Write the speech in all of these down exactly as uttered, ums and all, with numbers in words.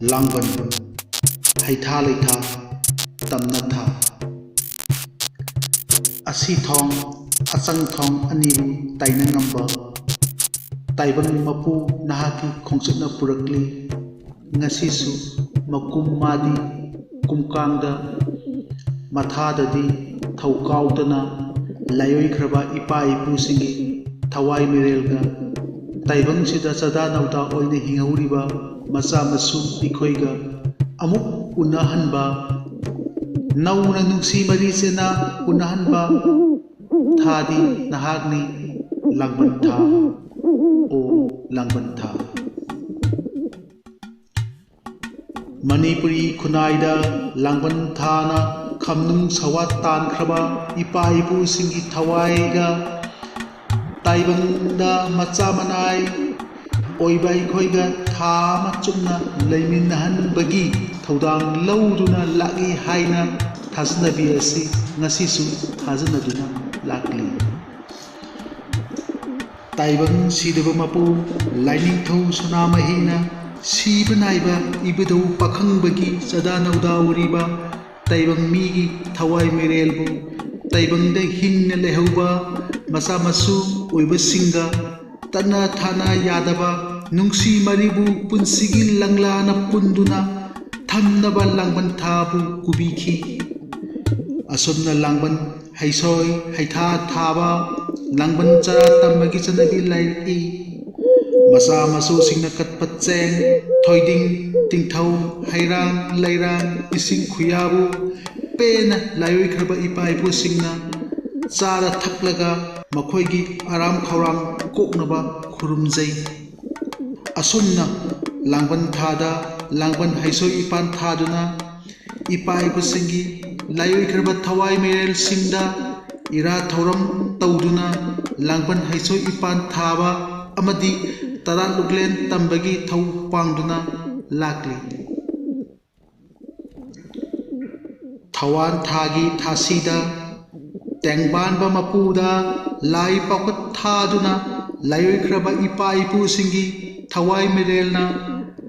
ꯂꯥꯡꯕꯟ, ꯍꯩꯊꯥ ꯂꯩꯊꯥ, ꯇꯝꯅ ꯊꯥ꯫ ꯑꯁꯤ ꯊꯣꯡ, ꯑꯆꯪ ꯊꯣꯡ ꯑꯅꯤꯕꯨ ꯇꯥꯏꯅ ꯉꯝꯕ ꯇꯥꯏꯕꯪ ꯃꯄꯨ ꯅꯍꯥꯛꯀꯤ ꯈꯣꯡꯆꯠꯅ ꯄꯨꯔꯛꯂꯤ꯫ ꯉꯁꯤꯁꯨ ꯃꯀꯨꯝ ꯃꯥꯗꯤ ꯀꯨꯝꯀꯥꯡꯗ ꯃꯊꯥꯗꯗꯤ ꯊꯧ ꯀꯥꯎꯗꯅ ꯂꯥꯏꯑꯣꯏꯈ꯭ꯔꯕ ꯏꯄꯥ ꯏꯄꯨꯁꯤꯡꯒꯤ ꯊꯋꯥꯏ ꯃꯤꯔꯦꯜꯒ ꯇꯥꯏꯕꯪꯁꯤꯗ ꯆꯥꯗꯥ ꯅꯧꯗꯥ ꯑꯣꯏꯅ ꯍꯤꯡꯍꯧꯔꯤꯕ ꯃꯆꯥ ꯃꯁꯨ ꯑꯩꯈꯣꯏꯒ ꯑꯃꯨꯛ ꯎꯅꯍꯟꯕ, ꯅꯧꯅ ꯅꯨꯡꯁꯤ ꯃꯔꯤ ꯆꯦꯅꯥ ꯎꯅꯍꯟꯕ ꯊꯥꯗꯤ ꯅꯍꯥꯛꯅꯤ, ꯂꯥꯡꯕꯟ ꯊꯥ꯫ ꯑꯣ ꯂꯥꯡꯕꯟ ꯊꯥ꯫ ꯃꯅꯤꯄꯨꯔꯤ ꯈꯨꯟꯅꯥꯏꯗ ꯂꯥꯡꯕꯟ ꯊꯥꯅ ꯈꯝꯅꯨꯡ ꯁꯋꯥꯠ ꯇꯥꯟꯈ꯭ꯔꯕ ꯏꯄꯥ ꯏꯄꯨꯁꯤꯡꯒꯤ ꯊꯋꯥꯏꯒ ꯇꯥꯏꯕꯪꯗ ꯃꯆꯥ ꯃꯅꯥꯏ ꯑꯣꯏꯕ ꯑꯩꯈꯣꯏꯒ ꯊꯥ ꯑꯃ ꯆꯨꯞꯅ ꯂꯩꯃꯤꯟꯅꯍꯟꯕꯒꯤ ꯊꯧꯗꯥꯡ ꯂꯧꯗꯨꯅ ꯂꯥꯛꯏ ꯍꯥꯏꯅ ꯊꯥꯖꯅꯕꯤ ꯑꯁꯤ ꯉꯁꯤꯁꯨ ꯊꯥꯖꯅꯗꯨꯅ ꯂꯥꯛꯂꯤ꯫ ꯇꯥꯏꯕꯪ ꯁꯤꯗꯕ ꯃꯄꯨ ꯂꯥꯏꯅꯤꯡꯊꯧ ꯁꯅꯥꯃꯍꯤꯅ ꯁꯤꯕ ꯅꯥꯏꯕ ꯏꯕꯨꯙꯧ ꯄꯥꯈꯪꯕꯒꯤ ꯆꯥꯗꯥ ꯅꯧꯗꯥ ꯑꯣꯏꯔꯤꯕ ꯇꯥꯏꯕꯪ ꯃꯤꯒꯤ ꯊꯋꯥꯏ ꯃꯤꯔꯦꯜꯕꯨ ꯇꯥꯏꯕꯪꯗ ꯍꯤꯡꯅ ꯂꯩꯍꯧꯕ ꯃꯆꯥ ꯃꯁꯨ ꯑꯣꯏꯕꯁꯤꯡꯒ ꯇꯠꯅ ꯊꯥꯅ ꯌꯥꯗꯕ ꯅꯨꯡꯁꯤ ꯃꯔꯤꯕꯨ ꯄꯨꯟꯁꯤꯒꯤ ꯂꯪꯂꯥꯅ ꯄꯨꯟꯗꯨꯅ ꯊꯝꯅꯕ ꯂꯥꯡꯕꯟ ꯊꯥꯕꯨ ꯀꯨꯕꯤꯈꯤ꯫ ꯑꯁꯨꯝꯅ ꯂꯥꯡꯕꯟ ꯍꯩꯁꯣꯏ ꯍꯩꯊꯥ ꯊꯥꯕ, ꯂꯥꯡꯕꯟ ꯆꯔꯥ ꯇꯝꯕꯒꯤ ꯆꯠꯅꯕꯤ ꯂꯩꯔꯛꯏ꯫ ꯃꯆꯥ ꯃꯁꯨꯁꯤꯡꯅ ꯀꯠꯄ ꯆꯦꯡ, ꯊꯣꯏꯗꯤꯡ, ꯇꯤꯡꯊꯧ, ꯍꯩꯔꯥꯡ, ꯂꯩꯔꯥꯡ, ꯏꯁꯤꯡ ꯈꯨꯌꯥꯕꯨ ꯄꯦꯟꯅ ꯂꯥꯏꯑꯣꯏꯈ꯭ꯔꯕ ꯏꯄꯥ ꯏꯄꯨꯁꯤꯡꯅ ꯆꯥꯔ ꯊꯛꯂꯒ ꯃꯈꯣꯏꯒꯤ ꯑꯔꯥꯝ ꯈꯧꯔꯥꯡ ꯀꯣꯛꯅꯕ ꯈꯨꯔꯨꯝꯖꯩ꯫ ꯑꯁꯨꯝꯅ ꯂꯥꯡꯕꯟ ꯊꯥꯗ ꯂꯥꯡꯕꯟ ꯍꯩꯁꯣꯏ ꯏꯄꯥꯟ ꯊꯥꯗꯨꯅ ꯏꯄꯥ ꯏꯄꯨꯁꯤꯡꯒꯤ ꯂꯥꯏꯑꯣꯏꯈ꯭ꯔꯕ ꯊꯋꯥꯏ ꯃꯤꯔꯦꯜꯁꯤꯡꯗ ꯏꯔꯥꯠ ꯊꯧꯔꯝ ꯇꯧꯗꯨꯅ ꯂꯥꯡꯕꯟ ꯍꯩꯁꯣꯏ ꯏꯄꯥꯟ ꯊꯥꯕ ꯑꯃꯗꯤ ꯇꯔꯥ ꯂꯨꯛꯂꯦꯟ ꯇꯝꯕꯒꯤ ꯊꯧ ꯄꯥꯡꯗꯨꯅ ꯂꯥꯛꯂꯤ꯫ ꯊꯋꯥꯟ ꯊꯥꯒꯤ ꯊꯥꯁꯤꯗ ꯇꯦꯡꯕꯥꯟꯕ ꯃꯄꯨꯗ ꯂꯥꯏ ꯄꯥꯎꯈꯠ ꯊꯥꯗꯨꯅ ꯂꯥꯏꯑꯣꯏꯈ꯭ꯔꯕ ꯏꯄꯥ ꯏꯄꯨꯁꯤꯡꯒꯤ ꯊꯋꯥꯏ ꯃꯤꯔꯦꯜꯅ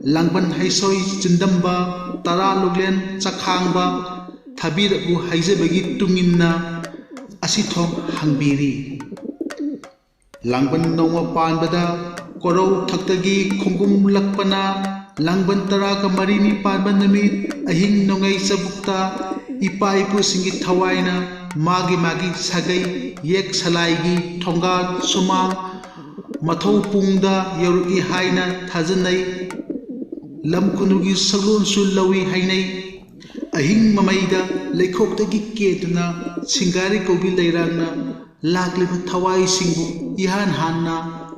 ꯂꯥꯡꯕꯟ ꯍꯩꯁꯣꯏ ꯆꯤꯟꯗꯝꯕ, ꯇꯔꯥ ꯂꯨꯛꯂꯦꯟ ꯆꯈꯥꯡꯕ, ꯊꯥꯕꯤꯔꯛꯎ ꯍꯥꯏꯖꯕꯒꯤ ꯇꯨꯡꯏꯟꯅ ꯑꯁꯤ ꯊꯣꯛ ꯍꯪꯕꯤꯔꯤ꯫ ꯂꯥꯡꯕꯟ ꯅꯣꯡꯃ ꯄꯥꯟꯕꯗ ꯀꯣꯔꯧ ꯊꯛꯇꯒꯤ ꯈꯣꯡꯒꯨꯝꯂꯛꯄꯅ ꯂꯥꯡꯕꯟ ꯇꯔꯥꯒ ꯃꯔꯤꯅꯤ ꯄꯥꯟꯕ ꯅꯨꯃꯤꯠ ꯑꯍꯤꯡ ꯅꯣꯡꯉꯩ ꯆꯕꯨꯛꯇ ꯏꯄꯥ ꯏꯄꯨꯁꯤꯡꯒꯤ ꯊꯋꯥꯏꯅ ꯃꯥꯒꯤ ꯃꯥꯒꯤ ꯁꯥꯒꯩ ꯌꯦꯛ ꯁꯂꯥꯏꯒꯤ ꯊꯣꯡꯒꯥꯜ ꯁꯨꯃꯥꯡ ꯃꯊꯧ ꯄꯨꯡꯗ ꯌꯧꯔꯛꯏ ꯍꯥꯏꯅ ꯊꯥꯖꯅꯩ꯫ ꯂꯝ ꯈꯨꯅꯨꯒꯤ ꯁꯛꯂꯣꯟꯁꯨ ꯂꯧꯏ ꯍꯥꯏꯅꯩ꯫ ꯑꯍꯤꯡ ꯃꯃꯩꯗ ꯂꯩꯈꯣꯛꯇꯒꯤ ꯀꯦꯗꯨꯅ ꯁꯤꯡꯒꯥꯔꯩ ꯀꯧꯕꯤ ꯂꯩꯔꯥꯡꯅ ꯂꯥꯛꯂꯤꯕ ꯊꯋꯥꯏꯁꯤꯡꯕꯨ ꯏꯍꯥꯟ ꯍꯥꯟꯅ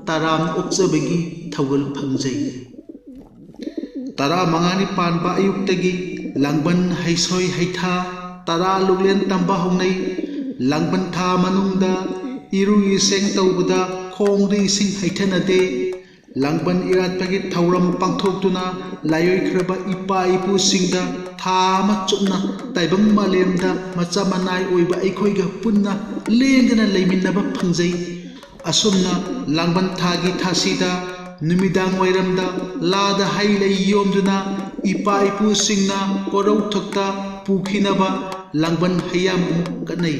ꯇꯔꯥꯝꯅ ꯑꯣꯛꯆꯕꯒꯤ ꯊꯧꯒꯜ ꯐꯪꯖꯩ꯫ ꯇꯔꯥ ꯃꯉꯥꯅꯤ ꯄꯥꯟꯕ ꯑꯌꯨꯛꯇꯒꯤ ꯂꯥꯡꯕꯟ ꯍꯩꯁꯣꯏ ꯍꯩꯊꯥ, ꯇꯔꯥ ꯂꯨꯛꯂꯦꯟ ꯇꯝꯕ ꯍꯧꯅꯩ꯫ ꯂꯥꯡꯕꯟ ꯊꯥ ꯃꯅꯨꯡꯗ ꯏꯔꯨ ꯏꯁꯦꯡ ꯇꯧꯕꯗ ꯈꯣꯡꯗ ꯏꯁꯤꯡ ꯍꯩꯊꯅꯗꯦ꯫ ꯂꯥꯡꯕꯟ ꯏꯔꯥꯠꯄꯒꯤ ꯊꯧꯔꯝ ꯄꯥꯡꯊꯣꯛꯇꯨꯅ ꯂꯥꯏꯑꯣꯏꯈ꯭ꯔꯕ ꯏꯄꯥ ꯏꯄꯨꯁꯤꯡꯗ ꯊꯥ ꯑꯃ ꯆꯨꯞꯅ ꯇꯥꯏꯕꯪ ꯃꯥꯂꯦꯝꯗ ꯃꯆꯥ ꯃꯅꯥꯏ ꯑꯣꯏꯕ ꯑꯩꯈꯣꯏꯒ ꯄꯨꯟꯅ ꯂꯦꯡꯗꯅ ꯂꯩꯃꯤꯟꯅꯕ ꯐꯪꯖꯩ꯫ ꯑꯁꯨꯝꯅ ꯂꯥꯡꯕꯟ ꯊꯥꯒꯤ ꯊꯥꯁꯤꯗ ꯅꯨꯃꯤꯗꯥꯡ ꯋꯥꯏꯔꯝꯗ ꯂꯥꯗ ꯍꯩ ꯂꯩ ꯌꯣꯝꯗꯨꯅ ꯏꯄꯥ ꯏꯄꯨꯁꯤꯡꯅ ꯀꯣꯔꯧꯊꯛꯇ ꯄꯨꯈꯤꯅꯕ ꯂꯥꯡꯕꯟ ꯍꯩꯌꯥꯝ ꯑꯃꯨꯛ ꯀꯠꯅꯩ꯫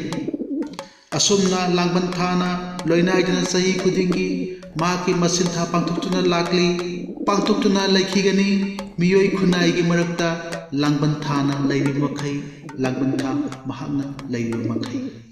ꯑꯁꯨꯝꯅ ꯂꯥꯡꯕꯟ ꯊꯥꯅ ꯂꯣꯏꯅꯥꯏꯗꯨꯅ ꯆꯍꯤ ꯈꯨꯗꯤꯡꯒꯤ ꯃꯍꯥꯛꯀꯤ ꯃꯁꯤꯟ ꯊꯥ ꯄꯥꯡꯊꯣꯛꯇꯨꯅ ꯂꯥꯛꯂꯤ, ꯄꯥꯡꯊꯣꯛꯇꯨꯅ ꯂꯩꯈꯤꯒꯅꯤ꯫ ꯃꯤꯑꯣꯏ ꯈꯨꯟꯅꯥꯏꯒꯤ ꯃꯔꯛꯇ ꯂꯥꯡꯕꯟ ꯊꯥꯅ ꯂꯩꯔꯤꯕ ꯃꯈꯩ, ꯂꯥꯡꯕꯟ ꯊꯥ ꯃꯍꯥꯛꯅ ꯂꯩꯔꯤꯕ ꯃꯈꯩ꯫